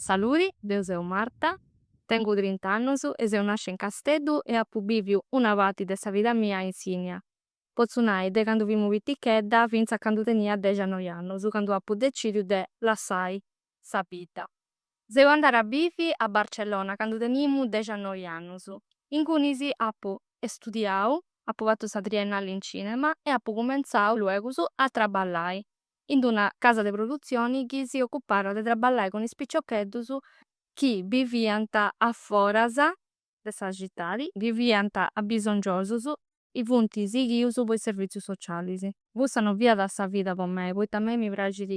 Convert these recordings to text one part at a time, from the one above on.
Saludi, deu seu Marta, tengu trint'annus e seu nascia in Casteddu e apu biviu una parti de sa vida mia in Sinnia. Pozzu nai de candu femmu pitticchedda finzas a candu tenia dexianoi annus, candu apu decidiu de lassai sa bidda. Seu andada a bivi a Barcellona candu tenimu dexianoi annus. Ingunis apu studiau, apu fattu sa triennali in cinema e apu cumenzau luegus a traballai in d'una casa de produzioni chi si occupada de traballai cun is piccioccheddus chi biviant a foras de sa citadi, biviant abisongiosus e funt sighius po is servizius socialis. Cussa non fiat sa vida po mei, poita a mei mi praxit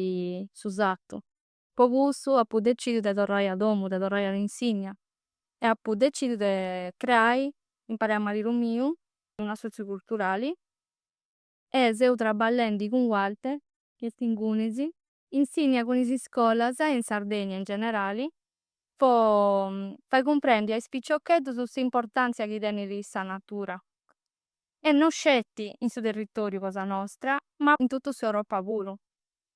su sartu. Po cussu apu decidiu de torrai a domu, de torrai in Sinnia e apu decidiu de creai, impari a maridu miu, u' assoziu culturali e seu traballendi cun Walter, chi esti ingunis, in Sinnia cun is iscollas e in Sardegna in generali, po fai cumprendi a is piccioccheddus s'importanzia chi tenit sa natura. E non scetti in su territoriu cosa nostra, ma in totu s'Europa puru.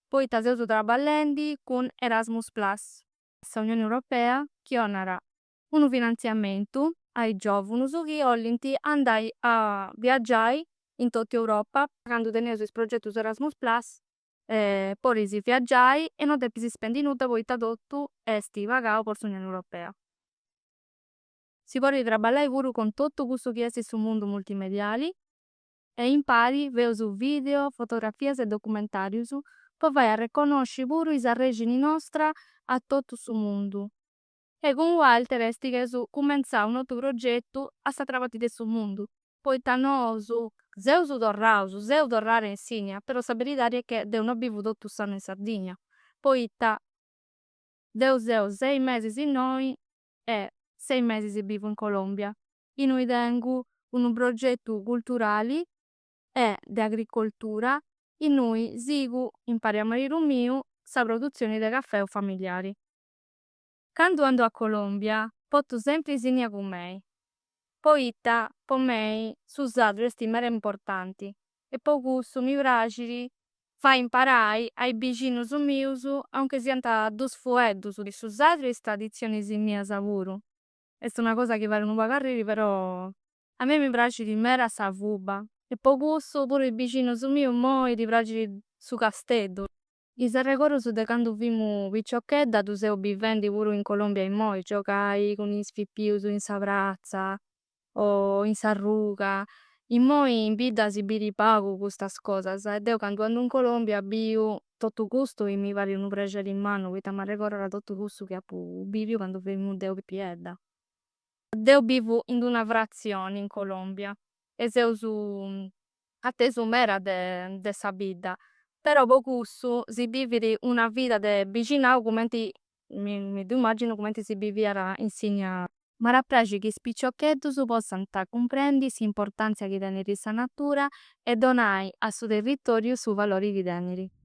Poita seus traballendi cun Erasmus Plus, sa Unioni Europea chi 'onat unu finanziamentu a is giovunus chi 'ollint andai a viaggiai in totu Europa. Candu teneus is progettus Erasmus Plus podis viaggiai e non depis spendi nudda poita totu esti pagau po s'Unioni Europea. Si podit traballai puru cun totu cussu chi esti su mundu multimediali e impari feus video, fotografias e documentarius po fai arreconnosci puru is arrexinis nostras a totu su mundu. E cun Walter esti chi eus cumenzau u' ateru progettu a s'atera parti de su mundu, poita nosu seus torraus, seu torrada in Sinnia, però sa beridadi è che deu non bivu totu s'annu in Sardigna, poita deu seu sei mesis innoi e sei mesis bivu in Colombia, innui tengu unu progettu culturali e de agricoltura innui sigu impari a maridu miu sa produzioni de caffè familiari. Candu andu a Colombia portu sempri Sinnia cun mei, poita po mei su sardu esti meda importanti e po cussu mi praxit fai imparai a i bixinus mius, anche siant dus fueddus de su sardu e is tradizionis mias puru. Est una cosa chi parit u' pagu arriri però a mei mi praxit meda sa fuba e po cussu puru i' bixinus mius imoi ddi praxit su Casteddu. Is arregordus de candu femmu picciocchedda ddus seu bivendi puru in Colombia immoi, giogai cun is pippius in sa pratza o in s'arruga. Immoi in bidda si biri pagu custas cosas e deu candu andu in Colombia biu totu custu e mi parit unu prexeri mannu poita m'arregordat totu cussu chi apu biviu candu femmu deu pipiedda. Deu bivu in d'una frazioni in Colombia e seus attesu meda de de sa bidda, però po cussu si bivit una vida de bixinau cumenti mi mi ddu immaginu cumenti si biviat in Sinnia. M'at a praxi chi is piciocheddus potzant cumprendi s'importanzia chi tenit sa natura e donai a su territoriu su valori chi tenit.